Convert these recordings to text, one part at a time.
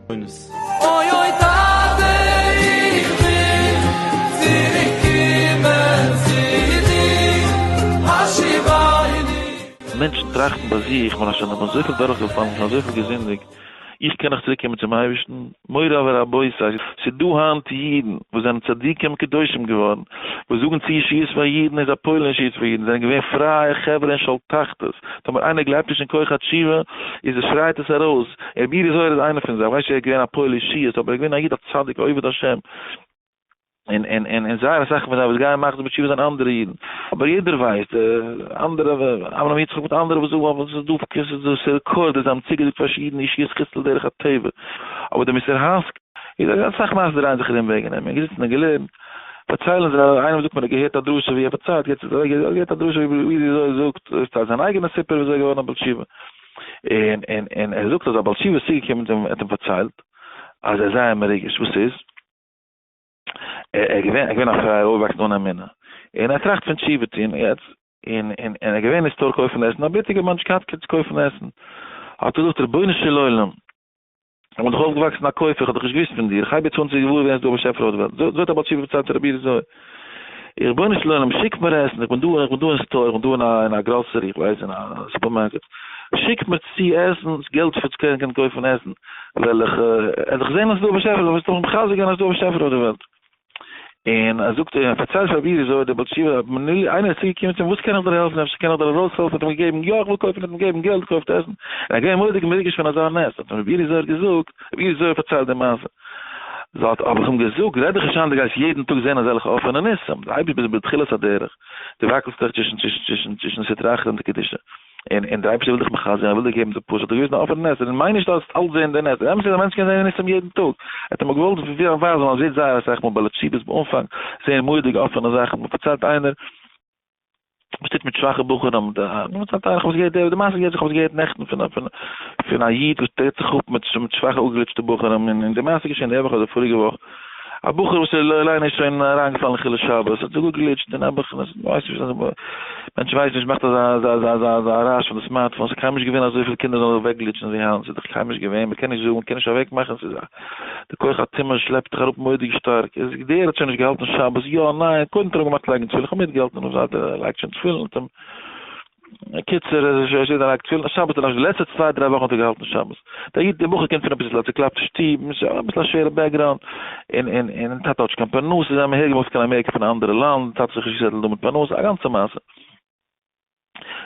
אוי אוי טאטע איך וויל צוריק קומען צו דיר השיבני. מענטשן טראכטן ביי זיך, איך בין שוין אזויפיל דורכגעפאלן, איך האב אזויפיל געזינדיגט, איך קען נאך צוריק קומען צום אייבערשטן? מורי ורבותי, ס'איז דא היינט אידן וואס זענען צדיקים קדושים געווארן, וואס זאגן צו ישועות פאר אידן איז א פועל'ן ישועות פאר אידן, זענען געווען פרייע חברה אין שאול תחתית, טאמער איינער גלייבט נישט אין כח התשובה, איז ער שרייט עס ארויס, רבי אורי זוהר איז איינער פון זיי, איך ווייס נישט ער איז געווען א פועל ישועות, אבער ער איז געווען א איד א צדיק א עובד השם, און און און און זייער אסאך פון זיי וואס גייען מחזיר בתשובה זיין אנדערע אידן, אבער יעדער ווייסט, אנדערע, אברהם יצחק מיט אנדערע וואס זאגן אבער ס'איז דא ס'איז דא ס'איז רעקארדעד זיי האבן צוגעזאגט פאר אידן ישועות חוץ לדרך הטבע, אבער די מוסר השכל איז אז אסאך מעשות דרייען זיך ארום וועגן אים, ער איז געזיצן און געלערנט, פארציילן זיי, איינער זאגט מיר ער האט געהערט א דרשה ווי ער פארציילט, יעצט ער האט געהערט א דרשה ווי אזוי ער זאגט, עס איז זיין אייגענע סיפור ווי אזוי ער איז געווארן א בעל תשובה, און און און ער זאגט אז א בעל תשובה איז צוגעקומען צו אים ער האט אים פארציילט אז ער איז זייער מרוגש, וואס איז? ער איז געווען ער איז געווען א פרייער אויפוואקסן אן אמונה, און ער טראכט פון תשובה טון יעצט, און און און ער איז געווען אין store קויפן עסן, א בלוטיגער מענטש געהאט צו קויפן עסן, האט ער געזאגט רבונו של עולם, איך בין דאך אויפגעוואקסן א כופר, איך האב דאך נישט געוואוסט פון דיר, איך הייב יעצט אן צו געוואר ווערן אז ס'דא א באשעפער אויף די וועלט, אזוי האט א בעל תשובה פארציילט פאר רבי אזוי, רבונו של עולם שיק מיר עסן, איך בין דא, איך בין דא אין store, איך בין דא אין א אין א גראסערי, איך ווייס אין א סופערמארקעט, שיק מיר צו עסן, געלט פאר צו קענען קויפן עסן, וועל איך וועל איך זען אז ס'דא א באשעפער, וועסט דאך מחזק זיין אז ס'דא א באשעפער אויף די וועלט. און ער זאגט און ער פארציילט פאר רבי אזוי דער בעל תשובה, איינער איז צוגעקומען צו אים, וואס קען איך דיר העלפן, אפשר קען איך דיר ארויסהעלפן, האט אים געגעבן, יא איך וויל קויפן, האט אים געגעבן געלט, קויפט עסן, און ער איז געווען מורא'דיג מרוגש פון אזא נס, האט אים רבי אורי זוהר געזאגט, רבי אורי זוהר פארציילט די מעשה, זאגט, האב איך אים געזאגט, רעד דיך נישט איין דו גייסט יעדן טאג זען אזעלכע אפענע ניסים, די אייבערשטער ביסט בתחילת הדרך, דו וואקלסט דיך צווישן צווישן צווישן צווישן סטרא אחרא און די קדושה. און און דער אייבערשטער וויל דיך מחזק זיין, ער וויל דיר געבן די push, האט ער געוויזן א אפענע נס, און מיין נישט אז אלץ זעהן די נס, אמת איז א מענטש קען זעהן ניסים יעדן טאג, ער האט אים געוואלט ווייזן אז מען זעהט זייער אסאך מאל בעלי תשובות באנפאנג זעהן מורא'דיגע אפענע זאכן, מען פארציילט איינער וואס טוט מיט שוואכע בחורים, מען פארציילט איינער, איך האב עס געהערט, די מעשה איז איך האב עס געהערט נעכטן פון א פון א איד וואס טוט זיך אפ מיט שוואכע אפגעגליטשטע בחורים, און די מעשה איז געשען די וואך אדער פאריגע וואך. א בחור וואס איז לא עלינו שוין אריינגעפאלן אין חילול שבת, האט זיך אפגעגליטשט און נעבעך, ווייס נישט וואס, מענטשן ווייסן נישט, מאכט אזא אזא אזא אזא אזא רעש פון די smartphone, ס'איז קיינמאל נישט געווען אזויפיל קינדער זאלן אוועקגליטשן ווי היינט, ס'איז דאך קיינמאל נישט געווען, מ'קען נישט זאגן, מ'קען נישט אוועקמאכן, ס'איז א, די כח הטומאה שלעפט דיך אראפ מורא'דיג שטארק, איז דער האט שוין נישט געהאלטן שבת, יא, ניין, קודם האט ער אים געמאכט לייגן תפילין, איך האב מיטגעהאלטן און זייט ער לייגט שוין תפילין האט אים. קיצור, ער איז שוין לייגט תפילין, שבת איז די לעצטע צוויי דריי וואכן האט ער געהאלטן שבת. דער איד, דער בחור קומט פון אביסל א צוקלאפטע שטוב, אביסל א שווערע background, און און און טאטע האט נישט קיין פרנסה, זיי האבן אהער געמופט קיין אמעריקע פון א אנדערע לאנד, טאטע האט זיך נישט געסעטלט דא מיט פרנסה, א גאנצע מעשה.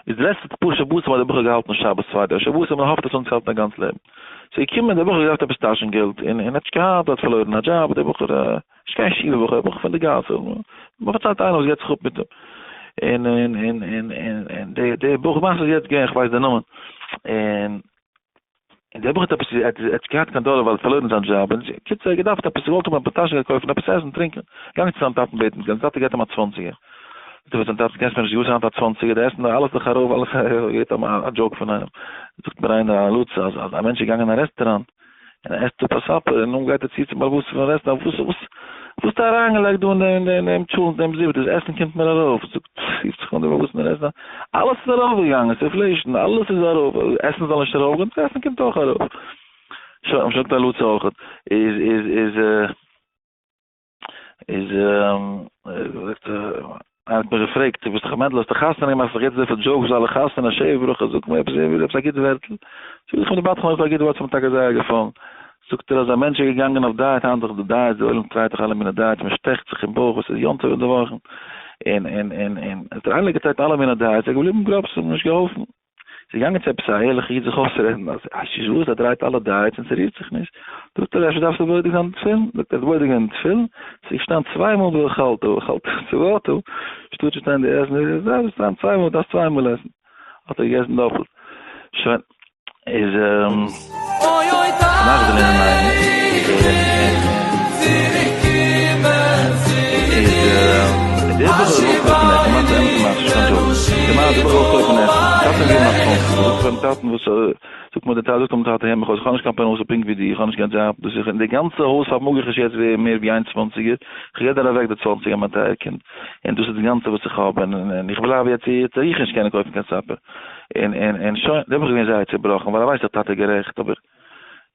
איז די לעצטע פאר שבתים האט דער בחור געהאלטן שבת צוויי דריי שבתים, און האפט עס אנצוהאלטן א גאנץ לעבן. ס'איז געקומען, דער בחור האט געדארפט עפעס טאשן געלט, און און ער האט נישט געהאט, ער האט פארלוירן א דזשאב, דער בחור נישט קיין ישיבה בחור, א בחור פון די גאס, מען פארציילט איינער וואס געבט זיך אפ מיט אים, און און און און און און די די בחור מעשה איז יעצט געווען, איך ווייס די נאמען, און און דער בחור האט עפעס, ער האט נישט געהאט קיין דאלער ווייל ער האט פארלוירן זיין דזשאב, און קיצור ער האט געדארפט עפעס, געוואלט האבן עפעס טאשן געלט קויפן עפעס עסן טרינקען, געגאנגען צו זיין טאטן בעטן געלט, זיין טאטע געבט אים א צוואנציגער, זאגט ער פאר זיין טאטן קענסט מיר נישט געבן היינט א צוואנציגער, די עסן אלעס איז דאך ארויף אלעס, געבט אים א joke פון איינעם, זאגט מיר איינער א לץ אז א מענטש איז געגאנגען אין א רעסטוראנט, און ער עסט אפ א supper, און נאכדעם גייט ער צו צום בעל הבית פון רעסטוראנט, וואס וואס וואס האסטו אריינגעלייגט דא אין דעם אין דעם טשולנט דעם זופ, דאס עסן קומט מיר ארויף, זאגט, רופט זיך אן דער בעל הבית פון רעסטוראנט, אלעס איז ארויפגעגאנגען, ס'איז inflation, אלעס איז ארויף, עסן זאל נישט ארויפגיין, דאס עסן קומט אויך ארויף. שוין, זאגט א לץ אויך, איז איז איז. איז זאגט ער, איינער האט מיך געפרעגט, דו ביסט דאך א מענדל, האסט דאך חתונה געמאכט, זיך יעצט אזויפיל jokes אלע חתונה, שבע ברכות, זאג מיר עפעס, עפעס א גוט ווערטל. זאג איך אים, די בדחן האט א גוט ווארט, ס'האט מיר טאקע זייער געפאלן. זאגט ער אז א מענטש איז געגאנגען אויף diet, היינט דאך די diet, די עולם try ט דאך אלע מיני diets, מען שטעכט זיך אין בויך, וואס איז יום טוב אין די וואכן, און און און און האט ער איינער גע try ט אלע מיני diets, ער איז געבליבן גראב, ס'האט אים נישט געהאלפן. איז געגאנגען צו עפעס א ערליכע איד זיך אויסרעדן אז אשש וואס ער דרייט אלע diets און ס'רירט זיך נישט, זאגט ער אפשר דארפסטו בודק זיין די תפילין, זאגט ער האט בודק געווען די תפילין, ס'איז געשטאנען צוויי מאל ואכלת ואכלת וצבעת, שטאט צו שטיין די עסן איז עס געשטאנען צוויי מאל דארפסט צוויי מאל עסן, האט ער געגעסן דאפלט, שוין איז אוי אוי נאך טאטע די לערנען איך וויל צוריק קומען צו איז דיר דער בחור האט געוואלט קויפן עסן, השיבני מאכט א אמת'ע מעשה, נישט קיין joke, דער מאן האט געוואלט קויפן עסן, טאטע אים געבן א צוואנציגער, זאגט פארן טאטן וואס זאגט מיר דער טאטע, זאגט אים טאטע הער מיך אויס, איך האב נישט קיין פרנסה פונקט ווי דיר, איך האב נישט קיין דזשאב, דאס איז, די גאנצע הויז פארמאג איך נישט יעצט ווער מער ווי איין צוואנציגער, איך געב דיר אוועק די צוואנציגער מיין טייער קינד, און דאס איז די גאנצע וואס איך האב, און איך בלייב יעצט hier, יעצט וועל איך נישט קענען קויפן קיין supper, און און און שוין, דער בחור איז געווען זייער צעבראכן, ווייל ער ווייסט אז טאטע איז גערעכט, אבער.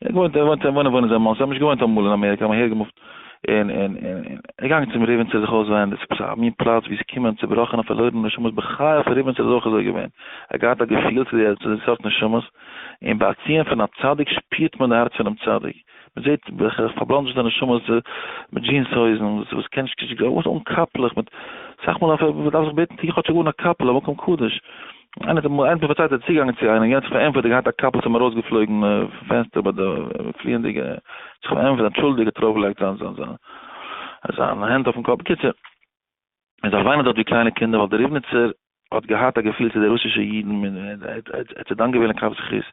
ער געוואוינט ער וואוינט ער וואוינט אין מאנסי, האבן נישט געוואוינט אמאל אין אמעריקע, האבן אהער געמופט, און און און ער געגאנגען צום ריבניצער זיך אויסוויינען, דאס איז עפעס א מין פלאץ ווי עס קומען צובראכענע פארלוירענע נשמות, בחיי פון ריבניצער איז אויך אזוי געווען, ער האט געהאט א געפיל צו די צו די סארט נשמות, און ביי א ציון פון א צדיק שפירט מען די הארץ פונעם צדיק, מען זעט וועלכע פארבלאנדזשעטע נשמות מיט דזשינס הויזן וואס וואס קען נישט וואס אן קאפלעך מיט אסאך מאל דארף מען זיך בעטן טו כאטשיג אן א קאפל א מקום קדוש. איינער האט אמאל איינער האט מיר פארציילט ער איז צוגעגאנגען צו איינעם, יענער האט זיך פארענטפערט ער האט געהאט א קאפל ס'איז אים ארויסגעפלויגן פון פענסטער ביי די פליענדיגע, האט זיך פארענטפערט אנטשולדיגט האט ארויפגעלייגט זיין זיין זיין זיין הענט אויפן קאפ, בקיצור און זיי וויינען דארט ווי קליינע קינדער ווייל דער ריבניצער האט געהאט א געפיל צו די רוסישע אידן און ער האט זיי דן געווען לכף זכות,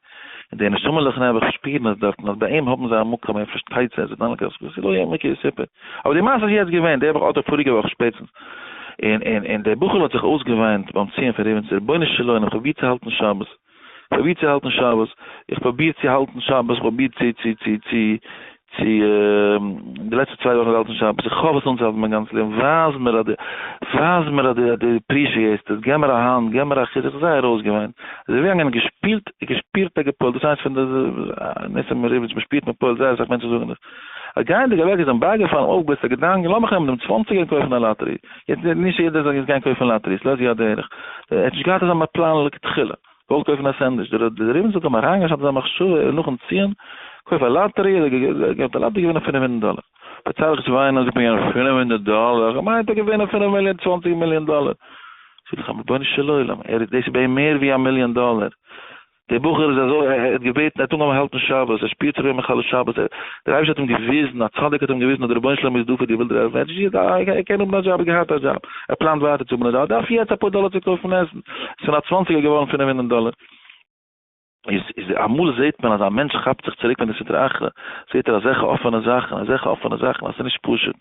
און די נשמה'לעך נעבעך שפירן עס דארטן אז ביי אים האבן זיי א מקום ער פארשטייט זיי ער איז דן לכף זכות, ס'איז לא יאומן כי יסופר. אבער די מעשה איז יעצט געווען די וואך אדער פאריגע וואך שפעטסטנס, און און און דער בחור האט זיך אויסגעוויינט ביים ציון פון ריבניצער, רבונו של עולם איך פרוביר צו האלטן שבת, איך פרוביר צו האלטן שבת, איך פרוביר צו האלטן שבת, איך פרוביר צו צו צו צו צו די לעצטע צוויי וואכן געהאלטן שבת, איך האף עס אנצוהאלטן מיין גאנץ לעבן, ווייז מיר אז די ווייז מיר אז די אז די appreciate סט עס, געב מיר א האנט, געב מיר א חיזוק, איך האב זייער אויסגעוויינט, איז ער געגאנגען און געשפילט, געשפירט א געפועלט, דאס איז איינס פון די ניסים אין ריבניץ, מען שפירט מען פועלט, זייער אסאך מענטשן זאגן דאס. א גייענדיג אוועק איז אים בייגעפאלן אויפגעבליצט א געדאנק, לאמיך נעמען דעם צוואנציגער און קויפן א לאטערי. יעצט נישט יעדער זאל יעצט גיין קויפן לאטעריס, לא זו הדרך. ער האט נישט געהאט אזא פלאן לכתחילה. געוואלט קויפן א סענדוויטש. דער רבי זאל האבן אריינגעשאט אין זיין מחשבה נאכן ציון, קויף א לאטערי, ער האט געקויפט א לאטערי געווינען 500 דאלער. פארצייל איך צו וויינען אז איך בין געווען 500 דאלער, איך מיין טאקע געווינען פינף מיליאן, צוואנציג מיליאן דאלער. זאג איך אים, רבונו של עולם, ער איז דאס איז ביי אים מער ווי א מיליאן דאלער. דער בחור איז אזוי, ער האט געבעטן, ער האט אנגעהויבן האלטן שבת, ער שפירט זיך ווי א מחלל שבת, דער אייבערשטער האט אים געוויזן, א צדיק האט אים געוויזן אז דער רבונו של עולם איז דא פאר דיר, וויל דיר העלפן, ער האט נישט געזאגט, ער קען האבן א דזשאב, ער האט געהאט א דזשאב, ער פלאנט ווייטער צו האבן א דזשאב, ער דארף יעצט אפאר דאלער צו קויפן עסן, עס איז פון א צוואנציגער געווארן 500 דאלער. איז איז אמאל זעט מען אז א מענטש כאפט זיך צוריק פון די סטרא אחרא, זעט ער אזעלכע אפענע זאכן, אזעלכע אפענע זאכן אז עס איז נישט פשוט.